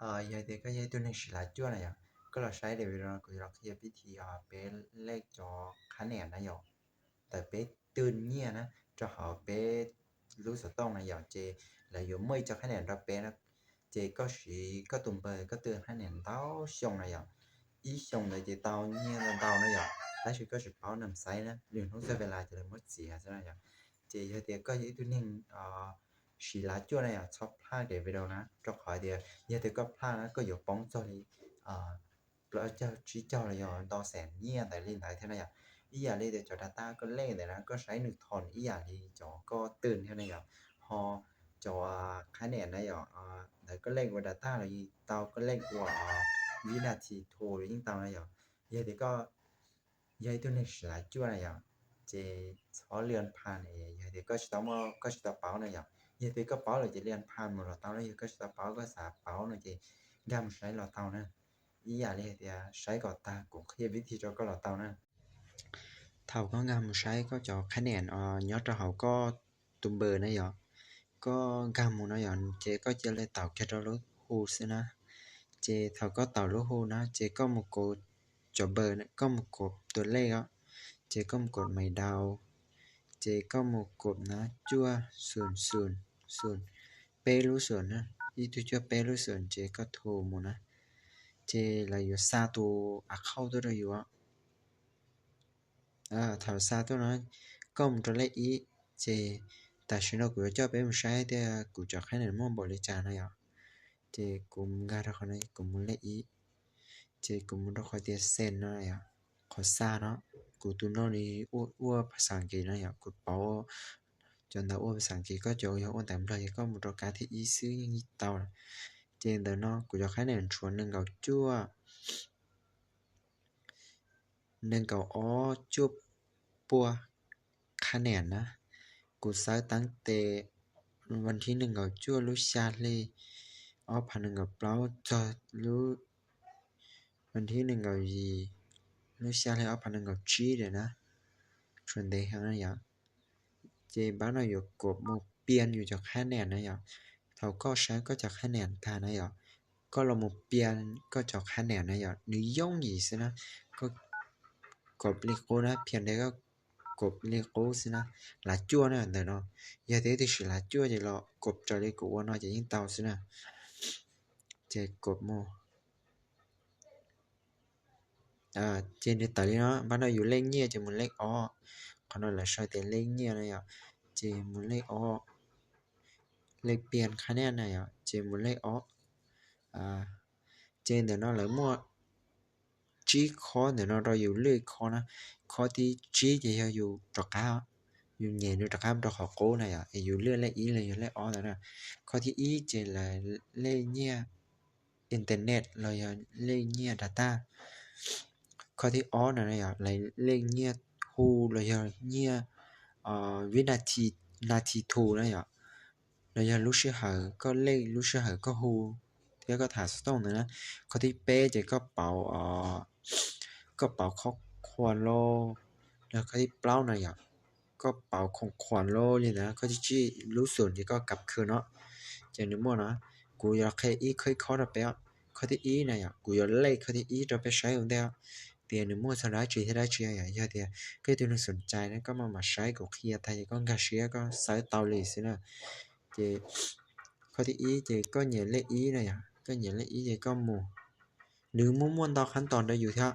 Yog tias koj yog ib tug neeg siv lav cuaj na yom, koj los saib daim video no kuv yuav los qhia vib thi peb lej cov khab niam na yom, ntawm peb twb nyiaj na, rau hauv peb lub xov tooj na yom, ces lawv yuav muaj ib co khab niam rau peb na. Ces koj siv koj tus npawb koj twb khab niam ntau xyoo na yom, ib xyoos ntawd ces tau nyiaj ntau na yom, tab sis koj tsis paub na xaiv na, lwm hnub txog ve las ces lawv muab txiav xwb na yom. Ces yog tias koj yog ib tug neeg siv lav cuaj na yom, txhob plaj daim video na, rau qhov tias yog tias koj plaj na koj yuav poob txog li plaub caug tsib caug los yog ntau xees nyiaj ntawd li ntawd thiab na yom. Ib yam li tias cov data koj lej ntawd na koj saib nws thom ib yam li cov koj twb thiab na yom. Ho cov khab niam na yom, ntawd koj lej ua data los yeej tau, koj lej ua vib nas thi thu los yeej tau na yom. Yog tias koj yog ib tug neeg siv lav cuaj na yom, ces txhob li pha, yog tias koj tsis tau muaj, koj tsis tau paub na yom. Yog tias koj paub lawm ces li pha mus los tau na, yog koj tsis tau paub koj xav paub no ces nkag mus saib los tau na. Ib yam li hais tias saib kom tag kuv qhia vib thi rau koj los tau na. Thaum koj nkag mus saib koj cov khab niam nyob rau hauv koj tus npawb na yom, koj nkag mus no yom, ces koj cia li taus kiag rau lub hu xwb na. Ces thaum koj taus lub hu na ces koj mus kov cov npawb, koj mus kov tus lej os, ces koj mus kov maiv dau, ces koj mus kov na cuaj xum xum xum, peb lub xum na, ib tug cuaj peb lub xum ces koj thu mus na, ces lawv yuav xa tus a khauj tuaj rau yus. Thaum xa tuaj no, koj mus rau lej ib, ces tam sim no kuv yuav coj peb mus saib tias kuv cov khab niam muaj npaum li cas na yom. Ces kuv mus nkag rau qhov no, kuv mus lej ib, ces kuv mus rau qhov tias send no yom, qhov xa no. Kuv tus no nws ua phas xas Askiv no yom, kuv paub cov ntawd ua phas xas Askiv, koj cov yog ua ntawv Nplog ces koj mus rau kab thib ib xwb yeej tau lawm. Ces ntawm no kuv cov khab niam tshuav nees nkaum cuaj, nees nkaum ob cuaj puas khab niam na. Kuv xaiv teeb tes vas thib nees nkaum cuaj lub xya hli ob phav nees nkaum plaub txog lub vas thib nees nkaum yim lub xya hli ob phav nees nkaum tsib lawm na. Tshuav ntev heev na yom. Ces npab no yuav kom mus pian yus cov khab niam na yom. Thaum koj saib koj cov khab niam tag na yom, koj los mus pian koj cov khab niam na yom, nws yooj yim xwb na. Koj kom li qub na, phiaj ntev koj kom li qub xwb na. Lav cuaj na ntawm no, yog tias twb siv lav cuaj ces los kom raws li kuv ua no ces yeej tau xwb na. Ces kom mus Ces nws tawm li no, npab no yus lej nyiaj ces mus lej ob. Qhov no lawv sau tias lej nyiaj na yom, ces mus lej ob. Lej pian khab niam na yom, ces mus lej ob. Ces ntawm no lawv muaj tsib khob ntawm no rau yus lwaj khob na. Khob thib tsib ces yog yus rov qab, yus nyem nws rov qab rau qhov qub na yom, es yus lwaj lej ib los yog lej ob ntawd na. Khob thib ib ces lawv lej nyiaj internet los yog lej nyiaj data. Khob thib ob no na yom, lawv lej nyiaj hu los yog nyiaj vib nas thi thu na yom, los yog lub sij hawm koj lej lub sij hawm koj hu thiab koj tham xov tooj ntawd na. Khob thib peb ces koj pauv, koj pauv khob khuas lauj, los khob thib plaub na yom, koj pauv khob khuas lauj li ntawd. Khob thib tsib lub xum ces koj kab khw no, ces nws muaj no. Kuv yuav qhia ib khob ib khob rau peb. Khob thib ib na yom, kuv yuav lej khob thib ib rau peb saib ua ntej tias nws muaj txog dab tsi thiab dab tsi yom. Yog tias koj tus neeg xom cai na koj maj mam saib kuv qhia tag ces koj nkag siab koj xaiv tau li xwb na. Ces khob thib ib ces koj nyem lej ib na yom, koj nyem lej ib ces koj mus. Nws muaj muaj ntau qhab tos rau yus thiab.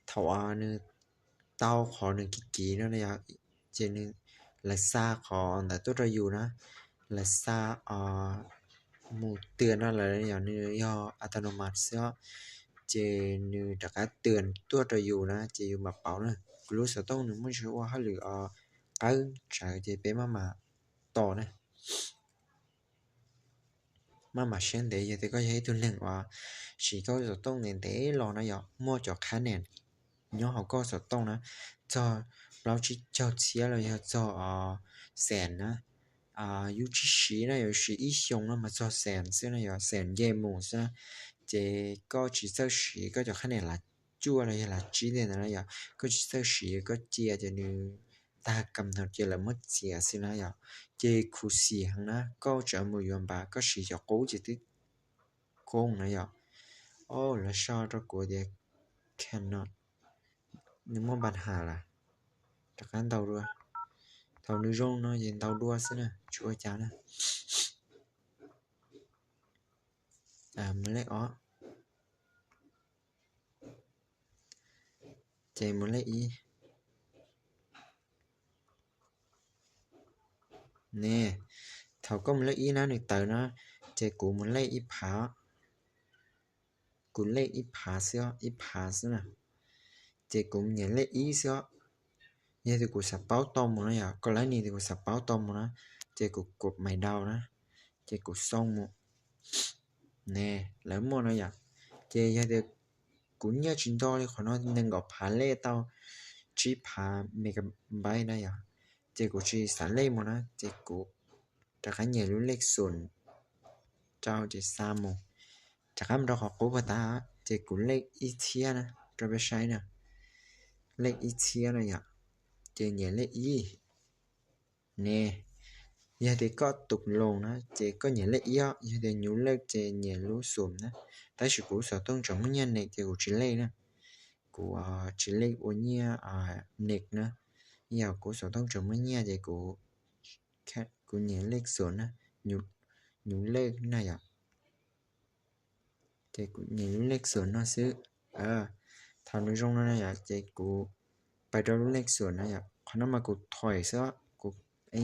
Thaum nws tau qhov nws kiv kiv no na yom, ces nws, lawv xa qhov ntawd tuaj rau yus na, lawv xa mus twg no lawm yom, nws yog autonomous xwb, ces nws rov qab twg tuaj rau yus na ces yus mam pauv na. Kuv lub xov tooj nws muaj ntsis ua hauj lwm qawb tsawv ces peb maj mam tos na. Maj mam siab ntev, yog tias koj yog ib tug neeg uas siv koj xov tooj ntev ntev los na yom, muaj cov khab niam nyob hauv koj xov tooj na, txog plaub tsib caug txhiab los yog txog xees na, yus tsis siv na, yuav siv ib xyoos no mas txog xees xwb na yom, xees nce mus xwb na. Ces koj tsis txawj siv koj cov khab niam lav cuaj los yog lav tsib ntawd na yom, koj tsis txawj siv koj cia ces nws tag kam no ces lawv muab txiav xwb na yom. Ces khuv xim heev na, koj tseem mus yuav npav, koj siv cov qub ces twb koob na yom. O, lawv sau rau kuv tias cannot, nws muaj npa has lawm. Rov qab ntaus dua. Thaum nws zoo no ces ntaus dua xwb na, tsis ua cas na. Mus lej ob. Ces mus lej ib. Ne, thaum koj mus lej ib na nws tawm na, ces kuv mus lej ib phav. Kuv lej ib phav xwb, ib phav xwb na. Ces kuv nyiam lej ib xwb. Yog tias kuv xav paub tau mus na yom, koj lab nis tias kuv xav paub tau mus na, ces kuv kov mais dau na, ces kuv xoo mus. Ne, lawv muaj no yom. Ces yog tias kuv nyiaj tsis nto li qhov no, nees nkaum phav lej tau tsib phav megabyte na yom. Ces kuv tsis xav lej mus na, ces kuv rov qab nyiam lub lej xoom rau ces xa mus. Rov qab mus rau qhov qub puag ta, ces kuv lej ib txhiab na, rau peb saib na. Lej ib txhiab na yom, ces nyiam lej ib. Ne, yog tias koj tus loos na ces koj nyiam lej ib, yog tias nyuv lej ces nyiam lub xoom na. Tab sis kuv xov tooj tseem muaj nyiaj nes ces kuv tsis lej na. Kuv tsis lej ua nyiaj nes na. Yog kuv xov tooj tseem muaj nyiaj ces kuv nyiam lej xoom na, nyuv lej na yom. Ces kuv nyiam lub lej xoom no xwb. Thaum nws zoo no na yom, ces kuv pais rau lub lej xoom na yom, qhov no mas kuv thoim xwb, kuv,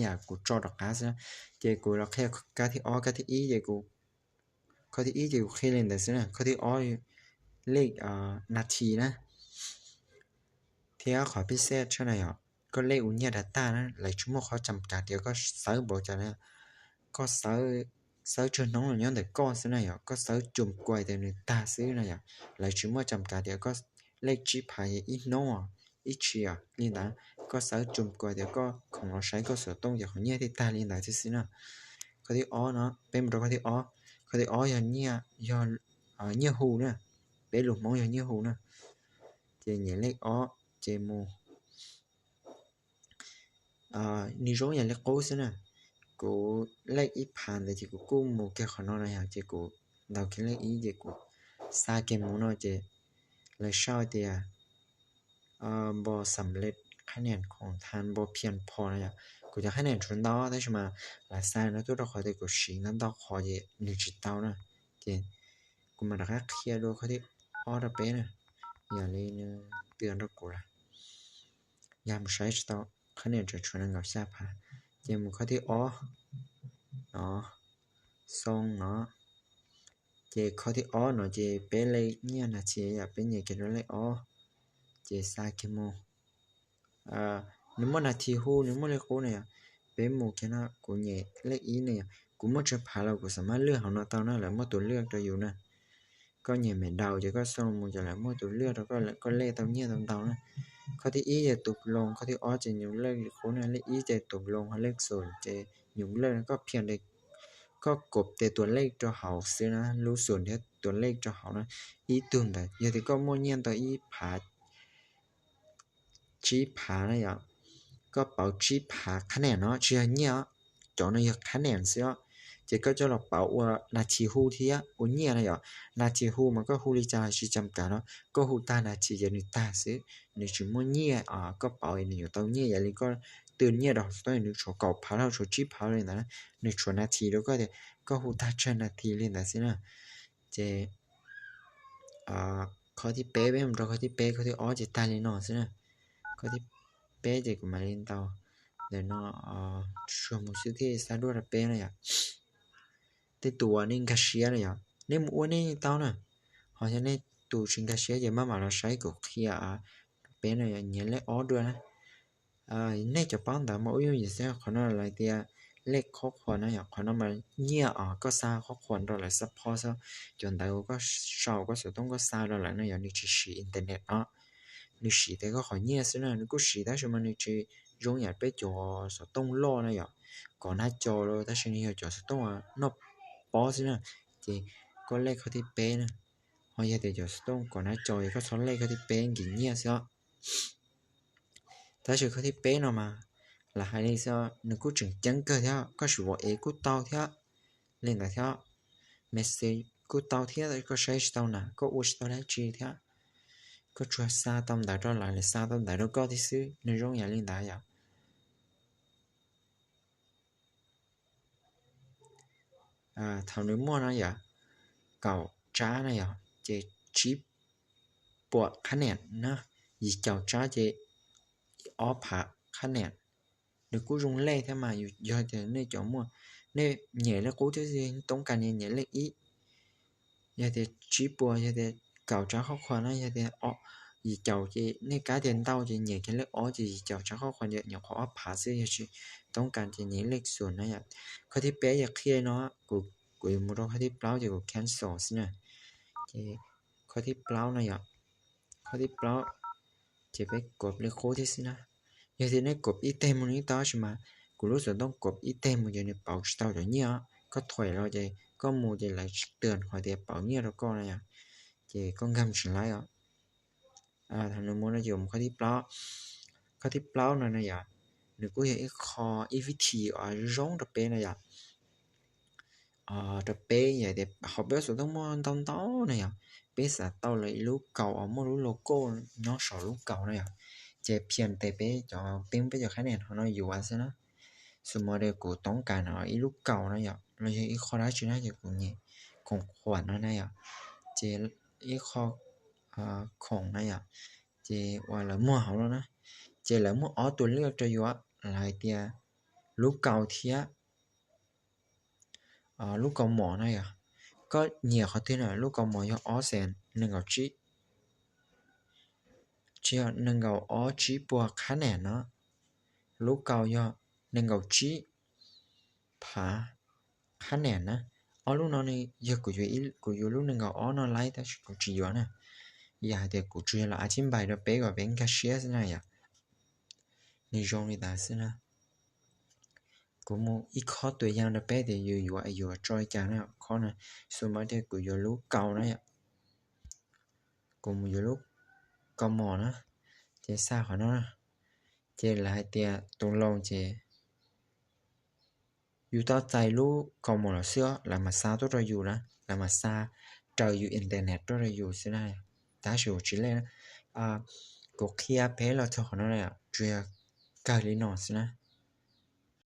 yam kuv tso rov qab xwb. Ces kuv los qhia kab thib ob, kab thib ib ces kuv, kho thib ib ces kuv qhia li ntawd xwb na, kho thib ob lej nas this na. Thiab qhov pib xej tshaj na yom, koj lej ua nyiaj rau tag na, lawv tsis muaj qhov tsam kav tias koj xawb npaum cas na. Koj xawb tsawg hnub los nyob ntawm koj xwb na yom, koj xawb cum kuais tias nws tag xwb na yom, lawv tsis muaj tsam kav tias koj lej tsib phav ib hnub, ib tshiab li ntawd. Koj xawb cum kuais tias koj khoom los saib koj xov tooj ces qhov nyiaj thiaj tag li ntawd thiab xwb na. Kho thib ob no, peb mus rau kho thib ob. Kho thib ob yog nyiaj, yog nyiaj hu na, peb lus Hmoob yog nyiaj hu na. Ces nyiam lej ob ces mus. Nws zoo yam li qub xwb na. Kuv lej ib phav ntawd ces kuv kuj mus kiag qhov no na yom, ces kuv ntaus kiag lej ib ces kuv xa kiag mus no ces lawv sau tias npo xam lej qhab niam khoom than npo phiaj pho na yom. Kuv cov qhab niam tshuav ntau tab sis mas lawv xa no tuaj rau qhov tias kuv siv ntau ntau qhov ces nws tsis tau na. Ces kuv mam rov qab qhia dua kho thib ob rau peb na, yam li nws twb rau kuv lawm. Yog mus saib tsis tau, qhab niam tseem tshuav nees nkaum xya phav. Ces mus kho thib ob no, xoo no. Ces kho thib ob no ces peb lej nyiaj nas this yom, peb nyem kiag rau lej ob, ces xa kiag mus. Nws muaj nas this hu, nws muaj li qub na yom. Peb mus kiag no, kuv nyem lej ib na yom, kuv muaj tsawg phav los kuv xam maj lwaj hauv no tau na, lawv muaj tus lwaj rau yus na. Koj nyem mais dau ces koj xoo mus ces lawv muaj tus lwaj rau koj, koj lej tau nyiaj tau ntau na. Kho thib ib yog tus loos, kho thib ob ces nyuv lej li qub na, lej ib ces tus loos, ho lej xoom ces nyuv lej, koj phiaj, koj kov tes tus lej rau hauv xwb na, lub xoom thiab tus lej rau hauv na, ib tug ntawd. Yog tias koj muaj nyiaj ntau ib phav tsib phav na yom, koj pauv tsib phav qhab niam no tsis yog nyiaj os, cov no yog qhab niam xwb os. Ces koj coj los pauv ua nas this hu thiab ua nyiaj na yom. Nas this hu mas koj hu li cas los tsis tsam kav no, koj hu tag nas this ces nws tag xwb, nws tsis muaj nyiaj. Koj pauv nws yuav tau nyiaj yam li koj twb nyiaj rau hauv xov tooj nws tshuav kaum phav los tshuav tsib phav li ntawd, nws tshuav nas this rau koj tias koj hu tag tsawg nas this li ntawd xwb na. Ces kho thib peb, peb mus rau kho thib peb, kho thib ob ces tag li no xwb na. Kho thib peb ces kuv mam li ntaus ntawm no tsuag mus xwb thiaj xa duaj rau peb na yom. Tej tus uas nej nkag siab na yom, nej mus ua nej tau na. Ho yog nej tus tsis nkag siab ces maj mam los saib kuv qhia rau peb na, nyiam lej ob dua na. Nej cov paub ntawv mas ua yooj yim xwb, qhov no lawv tias lej qhob qhuas na yom, qhov no mas nyiaj os, koj xa qhob qhuas rau lawv xa phob xwb. Cov ntawv uas koj sau koj xov tooj koj xa rau lawv no yom, nws tsis siv internet no, nws siv tias koj qhov nyiaj xwb na, nws kuj siv tab sis mas nws tsis zoo yam peb cov xov tooj loj na yom, kov nab co los tab sis nws yog cov xov tooj noj pob xwb na. Ces koj lej kho thib peb na, ho yog tias cov xov tooj kov nab co es koj txhob lej kho thib peb nkim nyiaj xwb os. Tab sis kho thib peb no mas Lam hais li xwb, nws kuj tseem ceeb kawg thiab, koj sim vauv ev kuj tau thiab, li ntawd thiab, message kuj tau thiab, koj saib tsis tau na, koj ua tsis tau dab tsi thiab. Koj tsuas xa tau ntawv rau lawv, lawv xa tau ntawv rau koj thiab xwb, nws zoo yam li ntawd yom. Thaum nws muaj no yom, kaum tsab na yom, ces tsib puas qhab niam na, yim caum tsab ces ob phav qhab niam. Nws kuj zoo lej thiab mas, yog tias nej cov muaj, nej nyem lej qub thiab xwb, toob kas nyem lej ib. Yog tias tsib puas, yog tias kaum tsab qhob qhuas na, yog tias yim caum ces nej kab tias ntau ces nyem kiag lej ob ces yim caum tsab qhob qhuas, nyuam qhuav ob phav xwb, yog tsis toob kas ces nyem lej xus na yom. Qhov thib peb yog qhia no, kuv yuav mus rau qhov thib plaub ces kuv cancel xwb na. Ces qhov thib plaub no yom, qhov thib plaub ces peb kov li qub thiab xwb na. Yog tias nej kov ib teg mus nws tau, tab sis mas kuv lub xov tooj kov ib teg mus ces nws pauv tsis tau cov nyiaj os. Koj thuam los ces koj mus ces lawv tsis tuaj qhov tias pauv nyiaj rau koj na yom. Ces koj nkag mus tsis laib os. Thaum nws mus no ces mus qhov thib plaub. Qhov thib plaub no na yom, nws kuj yog ib qho, ib vib thi uas zoo rau peb na yom. Rau peb yog tias hauv peb xov tooj muaj ntau ntau na yom, peb xav tau lawv ib lub kaus uas muaj lub logo nyob saum lub kaus na yom, ces phiaj tes peb cov teeb peb cov qhab niam no yuav xwb na. Xus mas tias kuv toob kas no ib lub kaus na yom, los yog ib qho dab tsi na ces kuv nyem khoom khuam no na yom, ces ib qho khoom na yom, ces uas lawv muag hauv no na, ces lawv muaj ob tus liaj rau yus, lawv hais tias lub kaus thiab lub kaus mom na yom. Koj nyiam qhov twg na, lub kaus mom yog ob xees nees nkaum tsib, tsis yog nees nkaum ob tsib puas qhab niam no, lub kaus yog nees nkaum tsib phav qhab niam na. Ob lub no ne, yog kuv yuav lub nees nkaum ob no laib tab sis kuv tsis yuav na. Yog hais tias kuv tsuas yog los a chib npais rau peb kom peb nkag siab xwb na yom. Nws zoo li ntawd xwb na. Kuv mus ib khob tua yaj rau peb tias yus yuav yuav tso li cas na. Khob no, xus mas tias kuv yuav lub kaus na yom. Kuv mus yuav lub kaus mom na, ces xa qhov no na. Ces lawv hais tias tus loo ces yus tau txais lub kaus mom los xwb, lawv mam xa tuaj rau yus na, lawv mam xa raws yus internet tuaj rau yus xwb na. Tab sis kuv tsis lej na, kuv qhia peb los txog qhov no na, tsuas yog kawg li no xwb na.